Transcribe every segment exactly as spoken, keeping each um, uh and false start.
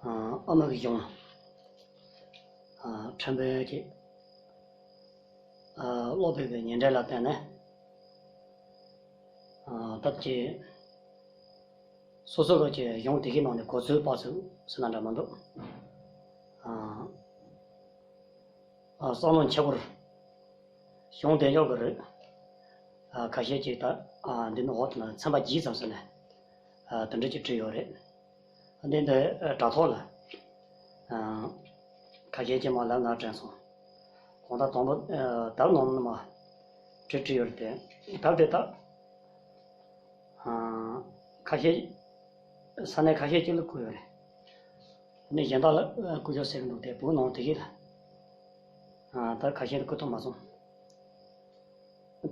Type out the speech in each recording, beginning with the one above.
ཨ་མ་གི་གཞུང་ཁྲིམས་དཔོན་གྱི་སློབ་དཔོན་གྱི་ཉེ་འབྲེལ་ལ་བརྟེན་ནས། སྟབས་ཀྱིས་སོ་སོ་གི་གཞུང་དེ་གའི་ནང་ནས་གོ་ཚོད་དཔག་ཚོད་ཟེར་ན་འདྲ་མི་འདུག་བསམ་བློ་འཆར་སྒོར་གཞུང་བདེ་འཇགས་ཀྱི་རིགས་ཁ་ཤས་ཅིག་ད་འདི་ནི་འོག་ཏུ་ན་ཚན་པ་བརྒྱད་ཙམ་ཟེར་ནས་དེ་འདྲ་ཅིག་བྲིས་ཡོད་རེད། འདི་འདི་དྲ་ཐོག་ལ་ཁ་ཤས་ཀྱིས་མ་ལབ་ན་དྲན་སོང་། གང་ལྟར་དང་པོ་དེབ་ནང་ནས་མ་བྲིས་བྲིས་ཡོད་རེད་དེ། དེབ་དེ་ད་ཁ་ཤས་ས་གནས་ཁ་ཤས་ཅིག་ལ་བསྐུར་ཡོད་རེད། ནས་གཞན་དག་ལ་བསྐུར་ཆོག་ཟེར་གི་འདུག་སྟེ། བོད་ནང་དེ་གི་ལ་ད་ཁ་ཤས་ལ་བསྐུར་ཐུབ་མ་སོང་།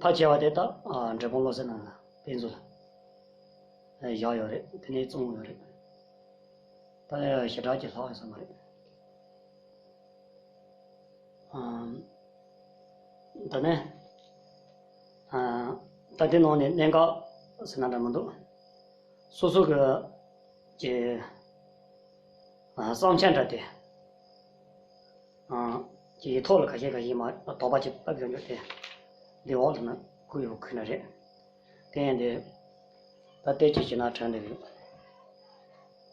ཕལ་ཆེ་བ་དེ་ད་འབྲས་སྤུངས་བློ་གསལ་ནང་ལ་དཔེ་མཛོད་ལ་བཞག་ཡོད་རེད། དེ་ནས་བཙོང་ཡོད་རེད། ད་ཞེ་དྲག་ཅིག་ལྷག་ཡོད་ས་མ་རེད། ད་ནས་ད་དེ་ནང་ནས་གནད་འགག་ཟེར་ན་འདྲ་མི་འདུག་སོ་སོ་གི་ཀྱི་བསམ་འཆར་འདྲ་དེ་ཀྱི་ཐོག་ལ་ཁ་ཤས་ཁ་ཤས་མ་དོགས་པ་ཅིག་བཏབ་ཡོང་རྒྱུ་དེ་འདི་འོག་ལ་ན་བཀོད་ཡོད་ཁུལ་ན་རེད། དེ་ཡིན་དུས་ད་ལྟའི་ཅིག་བྱས་ན་དྲན་འདུག་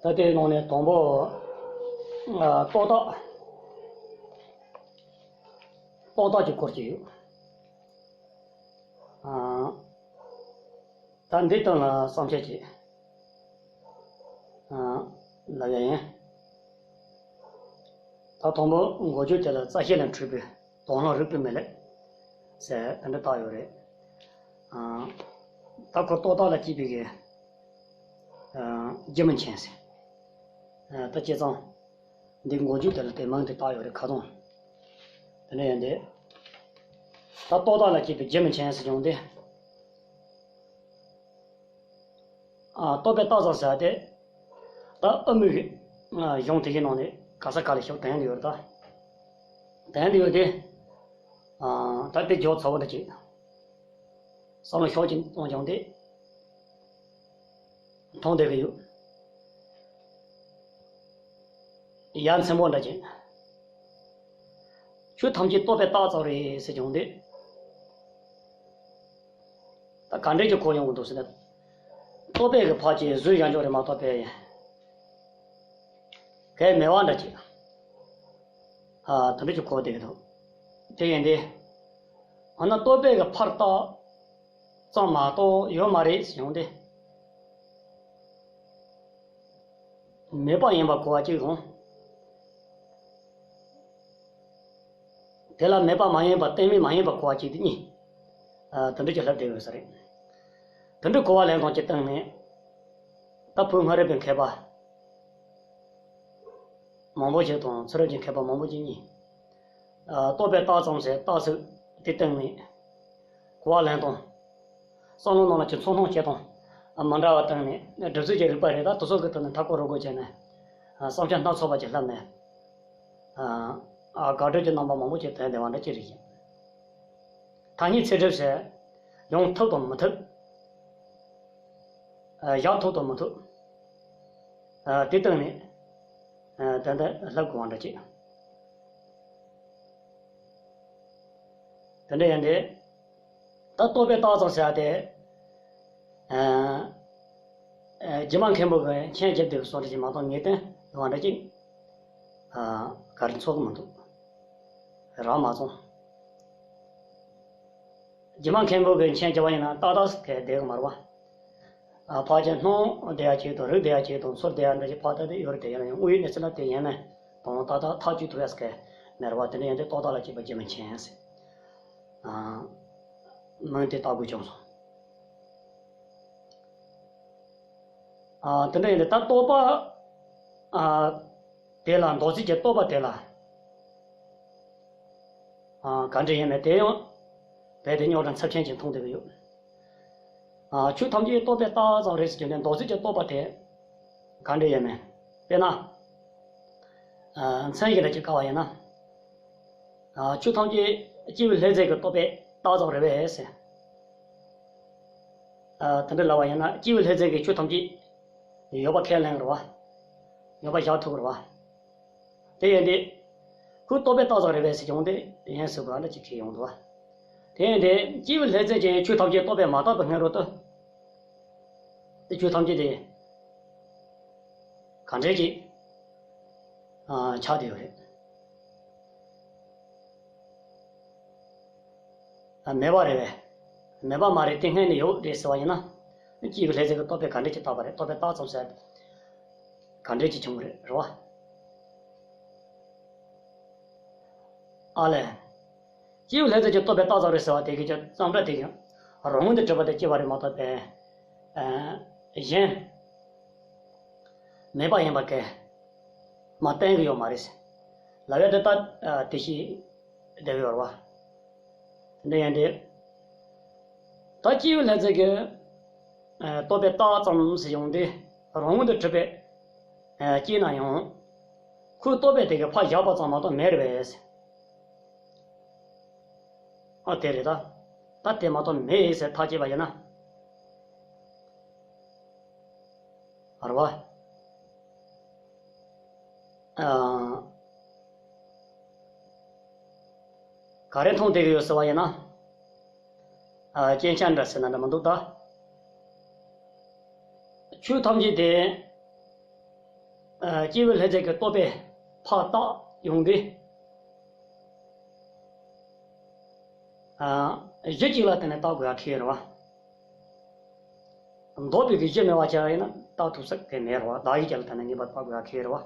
ད་ལྟའི་ནང་ནས་དང་པོ་ཨ་ཏོག་ཏོག་ཏོག་ཏོག་གི་སྐོར་གྱི་ཡོད། ཨ་ད་འདི་སྟེང་ལ་བསམ་འཆར་གྱི་ཨ་ལབ་ཡ་ཡིན། ད་དང་པོ་འགོ་བརྗོད་དེ་ལ་རྩ་ཤེ་ལ་འཁྲུལ་པའི་དོགས་སློང་རིག་པའི་མེ་ལེབ་ཟེར་དེ་འདྲ་བཏགས་ཡོད་རེད། ཨ་ད་ཁོ་ཏོག་ཏོག་ལ་སྐྱེས་པའི་གི་ཨ་རྒྱུ་མི་མཁྱེན་ཟེར། ཨ་ད་བྱས་ཙང་འདི་འགོ་བརྗོད་དེ་ལ་དེ་མིང་དེ་བཏགས་ཡོད་རེད། ཁ་ཚང་དེ་འདྲ་ཡིན་དུས་ད་ཏོག་ཏོག་ལ་སྐྱེས་པའི་རྒྱུ་མི་མཁྱེན་ཟེར་བྱུང་སྟེ། ཨ་ལྟོ་ཕད་བཏགས་ཙམ་ཟེར་ཏེ། ད་ཨ་མའི་གཞུང་དེ་གའི་ནང་ནས་ག་ས་ག་ལ་ཤོག་དན་དུ་ཡོད་རེད་ད། དན་དུ་ཡོད་དེ། ཨ་ད་དཔེ་འཇོག་ཚ་བོ་འདྲ་ཅིག་བསམ་བློ་ཤོག་ཅིག་གཏོང་བྱུང་སྟེ། མཐོང་བསྡད་ཀྱི་ཡོད། ཡ་མཚན་པོ་འདྲ་ཅིག་ཆོས་ཐམས་ཅད་ལྟོ་ཕད་བཏགས་ཙམ་རེད་ཟེར་བྱུང་སྟེ། ད་ག་འདྲས་ཀྱི་གོ་ཡོང་གི་འདུག་ཟེར་ན། ལྟོ་ཕད་ཀྱི་ཕར་གྱི་བཟོས་ཡང་འཇོག་རེད་མ་གཏོགས་པའི་གལ་མེད་པ་འདྲ་ཅིག་ཨ་དེ་འདྲ་ཅིག་གོ་བསྡད་ཀྱི་འདུག་དེ་ཡིན་ཏེ། འོ་ན་ལྟོ་ཕད་ཀྱི་ཕར་བཏགས་ཙམ་མ་གཏོགས་ཡོད་མ་རེད་ཟེར་བྱུང་སྟེ། མེད་པ་ཡིན་པ་གོ་བ་གཅིག་དང་། དེ་ལ་མེད་པ་མ་ཡིན་པ་གཏན་མེད་མ་ཡིན་པ་གོ་བ་གཅིག་དེ་གཉིས། ཨ་དེ་འདྲ་ཅིག་ལྷབ་བསྡད་ཡོད་ས་རེད། དེ་འདྲ་གོ་བ་ལེན་སྟངས་ཀྱི་སྟེང་ནས། ད་བོད་སྔ་རབས་པའི་མཁས་པ་མང་པོ་ཞིག་དང་ཚུ་རབས་ཀྱི་མཁས་པ་མང་པོ་ཞིག་གཉིས། ཨ་ལྟོ་ཕད་བཏགས་ཙམ་ཟེར་བཏགས་ཚུལ་དེ་སྟེང་ནས་གོ་བ་ལེན་སྟངས། བསམ་བློ་ནང་ལ་ཅིག་ཚོར་སྣང་སྐྱེ་སྟངས་མ་འདྲ་བ་སྟེང་ནས་སྒྲུབ་ཚུལ་གྱི་རིག་པ་རེད། ད་དེ་ཚོ་གི་ཐོག་ནས་མཐའ་སྐོར་རོ་སྐོར་བྱས་ནས་བསམ་འཆར་སྣ་ཚོགས་པ་ཅིག་ལྷབ་ནས། ཨ་དགག་སྒྲུབ་ཀྱི་རྣམ་པ་མང་པོ་ཅིག་ཐོན་བསྡད་པ་འདྲ་ཅིག་རེད། ཐ་སྙད་ཚིག་སྒྲིག་བྱས་ཡང་ཐུབ་དང་མི་ཐུབ། ཨ་བཞག་ཐུབ་དང་མི་ཐུབ། ཨ་དེ་སྟེང་ནས་ཨ་ད་ལྟ་ལྷབ་དགོས་པ་འདྲ་ཅིག་དེ་འདྲ་ཡིན་ཏེ། ད་ལྟོ་ཕད་བཏགས་ཙམ་ཟེར་ཏེ། ཨ་ཨ་རྗེ་མ་མཁན་པོ་གི་མཆན་བརྒྱབ་བསྡད་པའི་བཟོ་འདྲ་ཅིག་མ་གཏོགས་ངེས་གཏན་ཡོང་བ་འདྲ་ཅིག་ཨ་ག་རེ་ཚོར་གི་མི་འདུག་རག་མ་སོང་། རྗེ་མ་མཁན་པོ་གི་མཆན་བརྒྱབ་པ་ཡིན་ན་ཏག་ཏག་གས་བསྡད་གི་མ་རེད་པ། ཨ་ཕལ་ཆེར་སྣང་བསྡད་ཡ་ཅིག་དང་རིག་བསྡད་ཡ་ཅིག་དང་ཚོར་བསྡད་ཡ་འདྲ་ཅིག་ཕར་ལྟ་དུས་ཡོད་རེད་དེ། ཡིན་ན་ཡང་དངོས་ཡོད་གནས་ཚུལ་ལ་དེ་ཡིན་ནའི་དང་ཏག་ཏག་ཐག་གཅོད་ཐུབ་ཡ་ཟེར་མཁན་མེད་རེད་པ། དེ་འདྲ་ཡིན་དུས་ཏོག་ཏོག་ལ་སྐྱེས་པ་རྒྱུ་མི་མཁྱེན་ཟེར། ཨ་མིང་དེ་བཏགས་དགོས་བྱུང་སོང་། ཨ་དེ་འདྲ་ཡིན་དུས་ད་ལྟོ་ཕད་ཨ་དེ་ལ་མདོ་ཚིག་གི་ལྟོ་ཕད་དེ་ལ་ཨ་ག་འདྲ་ཡིན་མིན་དེ་ཡང་རྦད་དེ་རྙོག་དྲ་ཚབས་ཆེན་ཅིག་མཐོང་བསྡད་ཀྱི་ཡོད། ཨ་ཆོས་ཐམས་ཅད་ལྟོ་ཕད་བཏགས་ཙམ་རེད་ཟེར་གྱི་འདུག་མདོ་ཚིག་གི་ལྟོ་ཕད་དེ་ག་འདྲ་ཡིན་མིན། དཔེར་ན། ཨ་མཚན་ཞིག་འདྲ་ཅིག་བཀར་བ་ཡིན་ན། ཨ་ཆོས་ཐམས་ཅད་སྐྱེས་བུ་ལྷས་མཛད་ཀྱི་ལྟོ་ཕད་བཏགས་ཙམ་རེད་པས་ཟེར། ཨ་དེ་འདྲ་ལབ་པ་ཡིན་ན་སྐྱེས་བུ་ལྷས་མཛད་ཀྱི་ཆོས་ཐམས་ཅད་ཡོད་པ་ཁས་ལེན་རེད་པ། ངེས་པ་བཞག་ཐུབ་ཀྱི་རེད་བ། དེ་ཡིན་དུས། ཁོའི་རྟོག་པས་བཏགས་ཙམ་རེད་པས་ཟེར་བྱུང་སྟེ་ཡིན་ཟེར་དགོས་འདྲ་ཅིག་ཁེལ་ཡོང་འདུག་བ། དེ་ཡིན་དུས་སྐྱེས་བུ་ལྷས་བཙས་ཀྱིས་ཆོས་ཐམས་ཅད་རྟོག་པས་མ་བཏགས་པའི་སྔོན་རོལ་དུ། དེ་ཆོས་ཐམས་ཅད་དེ། ག་འདྲས་ཀྱི། ཨ། ཆགས་བསྡད་ཡོད་རེད། ཨ། མེད་པ་རེད་པས། མེད་པ་མ་རེད་དེ་སྔོན་ནས་ཡོད་རེད་ཟེར་བ་ཡིན་ན། སྐྱེས་བུ་ལྷས་བཙས་ཀྱིས་རྟོག་པས་ག་འདྲས་ཀྱི་བཏགས་པ་རེད། རྟོག་པས་བཏགས་ཙམ་ཟེར། ག་འདྲས་ཀྱི་བྱུང་རེད། རེད་བ། ཨ་ལས། སྐྱེས་བུ་ལྷས་བཙས་ཀྱིས་རྟོག་པས་བཏགས་ཙམ་རེད་ཟེར་བ་དེ་གི་ཀྱང་ཙམ་སྒྲ་དེ་གི། རང་ངོས་ནས་གྲུབ་པ་དེ་སྐྱེ་བ་རེད་མ་གཏོགས་པའི། ཨ། གཞན། མེད་པ་ཡིན་པ་གི། མ་བསྟན་གི་ཡོད་མ་རེད། ལབ་ཡ་དེ་ལྟ། ཨ། དེ་ཤེས་བསྡད་ཡོད་རེད་བ། དེ་འདྲ་ཡིན་དུས། ད་སྐྱེས་བུ་ལྷས་བཙས་ཀྱིས། ཨ། རྟོག་པས་བཏགས་ཙམ་ཟེར་ཡོང་དུས་རང་ངོས་ནས་གྲུབ་པའི། ཨ། སྐྱེས་ན་ཡང་། ཁོའི་རྟོག་པས་དེ་གི་ཕར་བཞག་པ་ཙམ་མ་གཏོགས་མེད་རེད་པས། ཨ། དེ་རེད་ད། ད་དེ་མ་གཏོགས་མེད་ཟེར་ཐག་བཅད་པ་ཡིན་ན། རེད་བ། ཨ། ག་རེ་མཐོང་བསྡད་ཀྱི་ཡོད་ཟེར་བ་ཡིན་ན། ཨ། རྐྱེན་ཆ་འདྲ་ཟེར་ན་འདྲ་མི་འདུག་ད། ཆོས་ཐམས་ཅད་དེ། ཨ། སྐྱེས་བུ་ལྷས་བཙས་ཀྱི་རྟོག་པས་ཕར་བཏགས་ཡོང་དུས། ཨ། གཞི་གཅིག་ལ་བརྟེན་ནས་བཏགས་དགོས་ཡ་ཁེལ་རེད་བ། ལྡོག་པའི་གི་གཞི་མེད་པ་ཅིག་ཡིན་ན་བཏགས་ཐུབ་ས་གི་མེད་རེད་བ། བདག་གཞན་གཅིག་ལ་བརྟེན་ནས་ངེས་པར་བཏགས་དགོས་ཡ་ཁེལ་རེད་བ།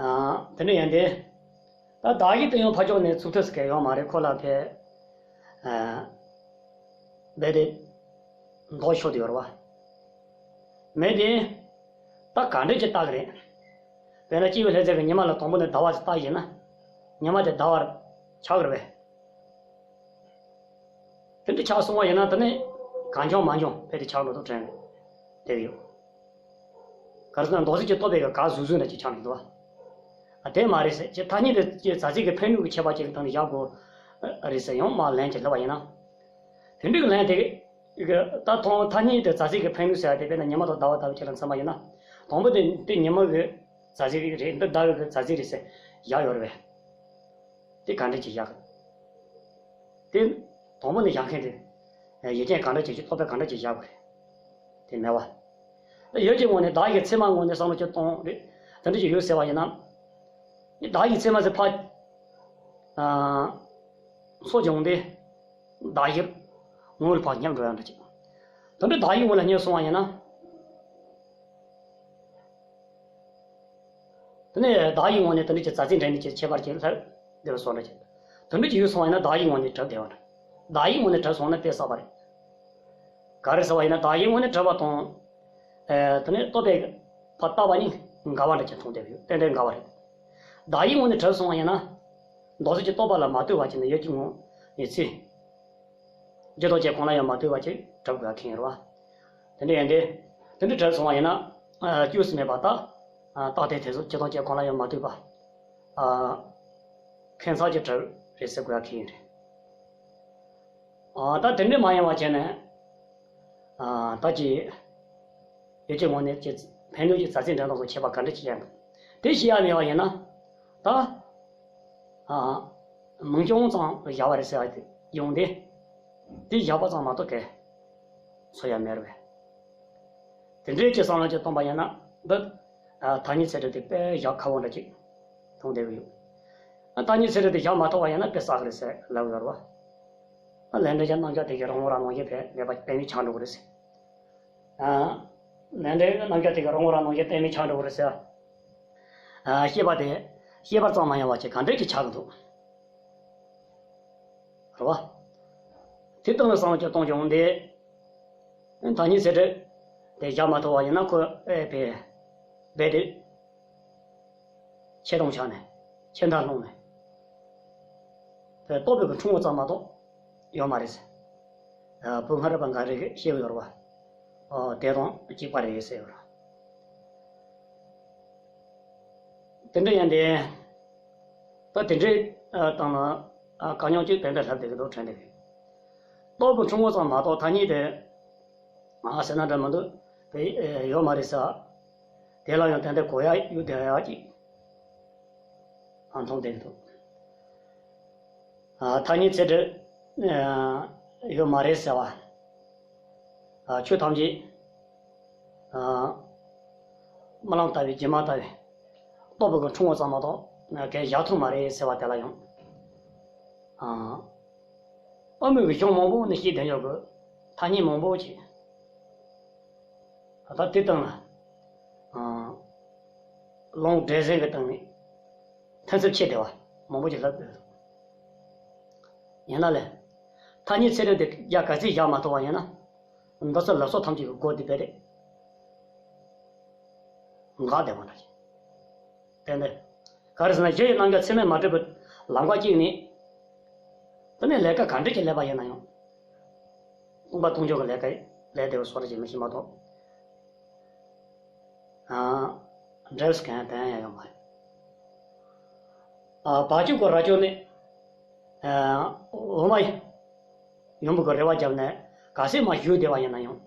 ཨ། དེ་འདྲ་ཡིན་དུས། ད་བདག་གཞན་དེ་ཡང་ཕར་ཕྱོགས་ནས་ཚུགས་ཐུབ་ས་གི་ཡོད་མ་རེད། ཁོ་ལ་དེ། ཨ། རྦད་དེ། ལྡོག་ཕྱོགས་དེ་ཡོད་རེད་བ། མེད་དེ། ད་ག་འདྲས་ཀྱི་རྟགས་རེད། དཔེར་ན་སྐྱེས་བུ་ལྷས་བཙས་ཀྱིས་ཉི་མ་ལ་དང་པོ་ནས་ཟླ་བ་ཞིག་བལྟས་ཡིན་ན། ཉི་མ་དེ་ཟླ་བར་ཆགས་ཀྱི་རེད་པས། དེ་འདྲ་ཆགས་སོང་བ་ཡིན་ན་དེ་ནི་གང་བྱུང་མ་བྱུང་རྦད་དེ་ཆགས་འགྲོ་དུས་དྲན་བསྡད་ཡོད། ག་རེ་ཟེར་ན་མདོ་སྲིད་ཀྱི་རྟོག་པའི་ག་ག་ཟུག་ཟུག་འདྲ་ཅིག་ཆགས་འགྲོ་འདུག་བ། ཨ། དེ་མ་རེད་ཟེར། ཀྱི་ཐ་སྙད་དེ་ཀྱི་རྫ་ཚིག་གི་ཕན་ནུས་ཀྱི་ཁྱད་པར་ཅན་གྱི་སྟེང་ནས་བཞག་དགོས་རེད་ཟེར། ཡང་མར་ལན་ཅིག་སླེབས་པ་ཡིན་ན། དེ་འདྲའི་ལན་དེ། ད་ཐོག་ཐ་སྙད་དེ་རྫ་ཚིག་གི་ཕན་ནུས་ཟེར་བ་དེ་དཔེར་ན་ཉི་མ་དང་ཟླ་བ་ལྟ་བུ་ཅིག་ལ་མཚོན་པ་ཡིན་ན། དང་པོ་དེ་འདི་ཉི་མ་གི་རྫ་ཚིག་རེད། འདི་ཟླ་བའི་གི་རྫ་ཚིག་རེད་ཟེར་བཞག་ཡོད་རེད་པས། དེ་ག་འདྲ་ཅིག་བཞག་གི། དེ་དང་པོ་ནས་བཞག་མཁན་དེ། ཡུལ་ཅན་ག་འདྲ་ཅིག་ཅིག་རྟོག་པས་ག་འདྲ་ཅིག་བཞག་པ་རེད། དེ་མེད་པ། ཡུལ་གྱི་ངོས་ནས་བདག་གི་ཚད་མ་ངོས་ནས་བསམ་བློ་ཅིག་གཏོང་རེད། དེ་འདྲ་ཅིག་ཡོད་ཟེར་བ་ཡིན་ན། བདག་གི་ཚད་མ་ཟེར་ཕར། ཨ། སོ་སྦྱོང་སྟེ། བདག་གཞན་ངོ་ལ་ཕར་སྙེག་འགྲོ་ཡ་འདྲ་ཅིག་དེ་འདྲ་བདག་གཞན་ངོ་ལ་སྙེག་སོང་བ་ཡིན་ན། དེ་ནས་བདག་གཞན་ངོ་ནས་དེ་འདྲ་ཅིག་རྫ་ཚིག་འདྲ་འདྲ་ཅིག་ཁྱད་པར་ཅན་ལྷག་བསྡད་པ་སོགས་འདྲ་ཅིག་དེ་འདྲ་ཅིག་ཡོད་སོང་བ་ཡིན་ན་བདག་གཞན་ངོ་ནས་གྲུབ་བསྡད་པ་རེད། བདག་གཞན་ངོ་ནས་གྲུབ་སོང་ན་དེ་བསགས་པ་རེད། ག་རེ་ཟེར་བ་ཡིན་ན་བདག་གཞན་ངོ་ནས་གྲུབ་པ་དང་། ཨ། དེ་ནས་རྟོག་པས་ཕར་བཏགས་པ་གཉིས་འགལ་བ་འདྲ་ཅིག་མཐོང་བསྡད་ཡོད། ཏན་ཏན་འགལ་བ་རེད། བདག་གཞན་ངོ་ནས་གྲུབ་སོང་བ་ཡིན་ན། མདོ་སྲིད་ཀྱི་རྟོག་པ་ལ་མ་ལྟོས་པ་ཅིག་ནས་ཡུལ་གྱི་ངོས་ནས་ཚེ། རྒྱུ་དང་བཅས་གང་ལ་ཡང་མ་ལྟོས་པ་ཅིག་གྲུབ་དགོས་མཁན་རེད་བ། དེ་འདྲ་ཡིན་ཏེ། དེ་འདྲ་གྲུབ་སོང་བ་ཡིན་ན། ཨ། སྐྱོ་སུ་མེད་པ་ད། ཨ། རྟག་སྟེ་དེ་ཚོ་རྒྱུ་དང་བཅས་གང་ལ་ཡང་མ་ལྟོས་པ། ཨ། ཁེངས་ས་ཅིག་གྲུབ་རེད་ཟེར་དགོས་མཁན་རེད། ཨ། ད་དེ་འདྲ་མ་ཡིན་པ་བྱས་ནས། ཨ། ད་ཀྱི། ཡུལ་གྱི་ངོས་ནས་ཀྱི་ཕན་གནོད་ཀྱི་རྫ་ཚིག་འདྲ་དང་ཁྱད་པར་ག་འདྲ་ཅིག་ཡང་། དེ་ཤེས་ཡ་མེད་པ་ཡིན་ན། ད། ཨ། མིང་རྐྱང་ཙམ་བཞག་པ་རེད་ཟེར་བ་དེ་ཡོང་སྟེ། དེ་བཞག་པ་ཙམ་མ་གཏོགས་གས་ཚོར་ཡ་མེད་རེད་པས། དེ་འདྲའི་ཀྱི་བསམ་བློ་ཅིག་གཏོང་པ་ཡིན་ན་འདི། ཨ། ཐ་སྙད་ཚད་གྲུབ་དེ་དཔེ་བཞག་ཁག་པོ་འདྲ་ཅིག་མཐོང་བསྡད་ཀྱི་ཡོད། ཨ། ཐ་སྙད་ཚད་གྲུབ་དེ་བཞག་མ་ཐུབ་པ་ཡིན་ན་དཔེ་བསགས་ཀྱི་རེད་ཟེར་ལབ་ཡོད་རེད་བ། ཨ། ལན་འདྲེན་གྱི་རྣམ་གཞག་དེ་གའི་རང་ངོ་རང་ནང་བཞིན་དཔེ་མེད་པ་གཏན་ནས་ཆགས་འགྲོ་གི་རེད་ཟེར། ཨ། ལན་འདྲེན་གྱི་རྣམ་གཞག་དེ་གའི་རང་ངོ་རང་ནང་བཞིན་གཏན་ནས་ཆགས་འགྲོ་གི་རེད་ཟེར། ཨ། ཤེས་པ་དེ། ཤེས་པ་ཙམ་མ་ཡིན་པ་ཅིག་ག་འདྲས་ཀྱི་ཆགས་ཀྱི་འདུག་རེད་བ། དེ་སྟེང་ལ་བསམ་བློ་ཅིག་གཏོང་བྱུང་སྟེ། ཐ་སྙད་ཚད་གྲུབ་དེ་བཞག་མ་ཐུབ་པ་ཡིན་ན་ཁོ་ཨེ་ཕེ་རྦད་དེ་ཆད་སྟོང་ཆགས་ནས་ཆད་མཐའ་ལྷུང་ནས། དེ་རྟོག་པའི་གི་འཁྲུལ་ངོ་ཙམ་མ་གཏོགས་ཡོད་མ་རེད་ཟེར། བུ་སྔ་རབས་པ་འགའ་རེ་གིས་བཤད་ཡོད་རེད་བ། ཨོ། དེ་དང་གཅིག་པ་རེད་ཟེར་ཡོད་རེད། དེ་འདྲ་ཡིན་ཏེ། ད་དེ་འདྲའི་བཏང་ན། ཨ། དཀའ་རྙོག་ཅིག་ཏན་ཏན་ལྷག་བསྡད་ཀྱི་འདུག་དྲན་བསྡད་ཀྱི། རྟོག་པའི་འཁྲུལ་ངོ་ཙམ་མ་གཏོགས་ཐ་སྙད་དེ། ཨ། ཟེར་ན་འདྲ་མི་འདུག་དེ་ཡོད་མ་རེད་ཟེར། དེ་ལ་ཡང་ཏན་ཏན་གོ་ཡག་ཡོད་བསྡད་ཡག་ཅིག་ཨ་མཐོང་བསྡད་འདུག་ཨ་ཐ་སྙད་ཚད་འབྲས་ཨ་ཡོད་མ་རེད་ཟེར་བ། ཨ་ཆོས་ཐམས་ཅད་ཨ་རྨི་ལམ་ལྟ་བུའི་སྒྱུ་མ་ལྟ་བུའི་རྟོག་པ་གིས་འཁྲུལ་བ་ཙམ་མ་གཏོགས་གས་བཞག་ཐུབ་མ་རེད་ཟེར་བ་དེ་ལ་ཡང་ཨ་དབུ་མའི་གཞུང་མང་པོ་ནས་བཤད་བསྡད་ཡོད་གི། ཐ་སྙད་མང་པོ་ཅིག་ད་དེ་སྟེང་ལ་ཨ་ལུང་འདྲེན་ཟིན་གྱི་སྟེང་ནས་ཐོན་ཚབས་ཆེ་བསྡད་པ་མང་པོ་ཅིག་ལྷག་ཡོད། ཡིན་ན་ལས། ཐ་སྙད་ཚད་འབྲས་དེ་ཡ་ག་ཚད་བཞག་མ་ཐུབ་པ་ཡིན་ན། འདི་ཚོ་ལ་སོགས་ཐམས་ཅད་ཀྱི་སྒོ་དེ་བས་རེད། འགག་བསྡད་པ་འདྲ་ཞིག་དེ་འདི། ག་རེ་ཟེར་ན་གཞི་ཡི་རྣམ་གཞག་ཚད་མས་མ་གྲུབ་པའི་ལམ་ཁ་གཅིག་ནས། དེ་ནས་ལས་ཀ་ག་འདྲ་ཅིག་ལས་པ་ཡིན་ན་ཡང་། སྟོང་པ་སྟོང་ཆོས་ཀྱི་ལས་ཀ་ལས་བདེ་བའི་བཟོ་འདྲ་ཅིག་མི་ཤེས་མ་གཏོགས། ཨ། འབྲས་བུ་གང་ཡང་དོན་ཡང་ཡོད་མ་རེད། ཨ། བག་ཆགས་ཀྱི་རྭ་ཅོ་ནི། ཨ། འོ་མ་ཡིན། ཡོང་བུ་གི་རེ་བ་བརྒྱབ་ནས་ག་ཚད་མ་ཞུ་བསྡད་པ་ཡིན་ན་ཡང་།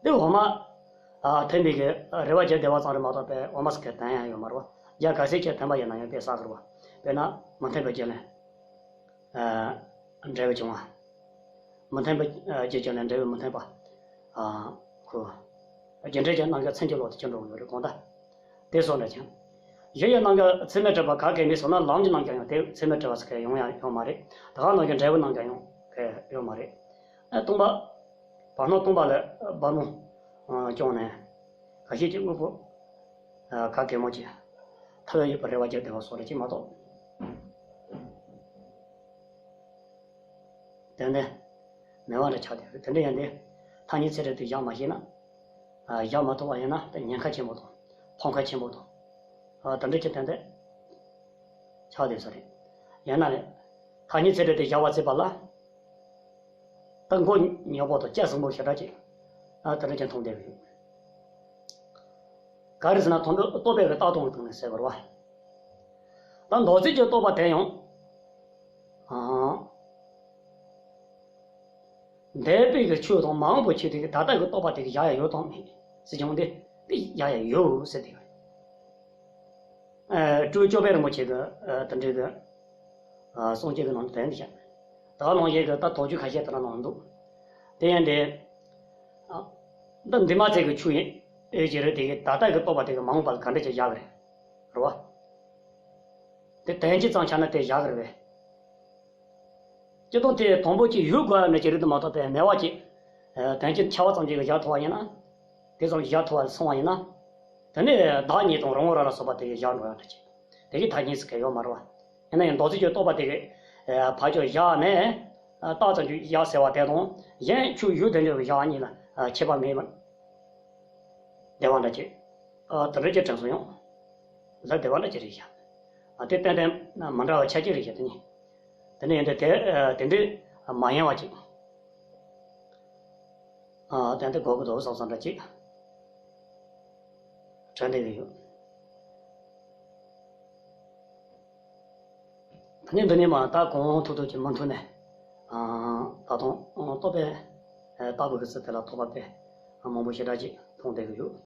དེ་འོ་མ། ཨ། ཐོན་པའི་གི་རེ་བ་བརྒྱབ་བསྡད་པ་ཙམ་རེད་མ་གཏོགས་པའི་འོ་མ་ཟེར་མཁན་དོན་ཡང་ཡོད་མ་རེད་བ། ཡ་ག་ཚད་ཅིག་ཐོན་པ་ཡིན་ན་ཡང་དེ་བསགས་དགོས་རེད་བ། དཔེར་ན་མི་མཐུན་པའི་རྒྱུ་ལས། ཨ། འབྲས་བུ་བྱུང་བ། མི་མཐུན་པའི་རྒྱུ་ཅན་ལས་འབྲས་བུ་མི་མཐུན་པ། ཨ། ཁོ། རྒྱུ་འབྲས་ཀྱི་རྣམ་གཞག་མཚན་གྱི་ལོག་ཏུ་ཅི་འགྲོ་ཡོད་རེད་གང་ལྟར། དེ་སོགས་འདྲ་ཅན། གཞི་ཡི་རྣམ་གཞག་ཚད་མས་གྲུབ་པ་ག་གེ་མེད་སོང་ན་ལམ་གྱི་རྣམ་གཞག་ཡང་དེ་ཚད་མས་གྲུབ་པ་ཟེར་མཁན་ཡོང་ཡང་ཡོད་མ་རེད། ད་ག་ནང་བཞིན་འབྲས་བུ་རྣམ་གཞག་ཡང་གེ་ཡོད་མ་རེད། ཨ། སྟོང་པ། བར་སྣང་སྟོང་པ་ལས་སྦར་མོ་བྱུང་ནས། ག་ཤེད་ཀྱི་དངོས་པོ། ཨ། ག་གེ་མོ་ཅིག་ཐོབ་ཡོད་པའི་རེ་བ་བརྒྱབ་བསྡད་པ་སོགས་རེད་ཅིག་མ་གཏོགས། དེ་ནས་མེད་པ་འདྲ་ཆགས་བསྡད་ཡོད། དེ་འདྲ་ཡིན་དུས་ཐ་སྙད་ཚད་འབྲས་དེ་བཞག་མ་ཤེས་ན། ཨ། བཞག་མ་ཐུབ་པ་ཡིན་ན་དེ་ཉེན་ཁ་ཆེན་པོ་དང་ཕམ་ཁ་ཆེན་པོ་དང་། ཨ། དེ་འདྲ་ཅིག་ཏན་ཏན་ཆགས་བསྡད་ས་རེད། ཡིན་ན་རེད། ཐ་སྙད་ཚད་འབྲས་དེ་བཞག་པ་བརྩིས་པ་ལ། ད་མགོ་ཉོག་པོ་དང་སྐྱ་ཟིང་པོ་ཞེ་དྲག་ཅིག་ཨ། དེ་འདྲ་ཅིག་མཐོང་བསྡད་ཡོད། ག་རེ་ཟེར་ན་དང་པོ་རྟོག་པའི་གི་ལྟ་སྟངས་ཀྱི་སྟེང་ནས་ཟེར་དགོས་རེད་བ། ད་མདོ་ཚིག་གི་རྟོག་པ་དེ་ཡང་། ཨ། འདས་པའི་གི་ཆོས་དང་མ་འོངས་པའི་ཆོས་དེ་གི་ད་ལྟ་གི་རྟོག་པ་དེ་གི་བཞག་ཡ་ཡོད་དམ་མེད་ཟེར་བྱུང་སྟེ། དེ་བཞག་ཡ་ཡོད་ཟེར་དེ་གི། ཨ། སྤྲུལ་སྐུ་ཅོག་པའི་རིན་པོ་ཆེ་གི། ཨ། དེ་འདྲའི་གི། ཨ། གསུང་ཆོས་ཀྱི་ནང་དུ་དོན་དེ་བཤད། ད་ག་ནང་བཞིན་གྱི་ད་དོགས་གཅོད་ཁ་ཤས་དེ་འདྲ་གནང་འདུག་དེ་ཡིན་ཏེ། ཨ། འདི་འདུས་མ་བྱས་ཀྱི་ཆོས་ཡིན། ཨེ་ཅི་རེད། དེ་གི་ད་ལྟ་གི་རྟོག་པ་དེ་གི་མ་འོངས་པ་ལ་ག་འདྲ་ཅིག་བཞག་གི་རེད། རེད་བ། དེ་དོན་སྤྱི་ཙམ་ཆ་ན་དེ་བཞག་གི་རེད་པས། སྤྱིར་བཏང་དེ་དང་པོ་ཅིག་ཡོད་དགོས་ནི་ཅིག་རེད་དུ་མ་གཏོགས་པའི་མེད་པ་ཅིག་ཨ། དོན་སྤྱི་འཆར་བ་ཙམ་ཅིག་གི་བཞག་ཐུབ་པ་ཡིན་ན། དེ་ཙམ་ཞིག་བཞག་ཐུབ་པ་སོང་བ་ཡིན་ན། དེ་ནས་བདག་ཉིད་དང་རང་ངོ་རང་ལ་སོགས་པ་དེ་གི་བཞག་འགྲོ་ཡག་འདྲ་ཅིག་དེ་གི་ཐ་སྙད་ཟེར་མཁན་ཡོད་མ་རེད་བ། ཡིན་ན་ཡང་མདོ་ཚིག་གི་རྟོག་པ་དེ་གི་ཨ། ཕར་ཕྱོགས་བཞག་ནས། ཨ། རྟགས་ཙམ་ཅིག་བཞག་ཟེར་བ་དེ་དང་གཞན་ཆོས་ཡོད་དོན་ཅན་གྱི་བཞག་པ་གཉིས་ལ་ཨ། ཁྱད་པར་མེད་པ། བདེ་བ་འདྲ་ཅིག་ཨ། དེ་འདྲ་ཅིག་དྲན་སོང་ཡང་། ལ་བདེ་བ་འདྲ་ཅིག་རེད་བཞག་ཨ། དེ་ཏན་ཏན་མི་འདྲ་བ་ཆ་གཅིག་རེད་བཞག་དེ་ནི། དེ་ནི་ཡིན་དུས་དེ་ཨ། དེ་འདྲའི་མ་ཡིན་པ་ཅིག་ཨ། ཏན་ཏན་གོ་གི་འདུག་བསམ་བསམ་འདྲ་ཅིག་དྲན་བསྡད་ཀྱི་ཡོད། ད་ནི་འདི་ནས་མར་ད་གོང་ཐུག་ཐུག་ཅིག་མུ་མཐུད་ནས། ཨ། ད་དུང་རྟོག་པའི་ལྟ་བུ་གི་ཚུལ་དེ་ལ་རྟོག་པ་དཔེ་མང་པོ་ཞེ་དྲག་ཅིག་མཐོང་བསྡད་ཀྱི་ཡོད།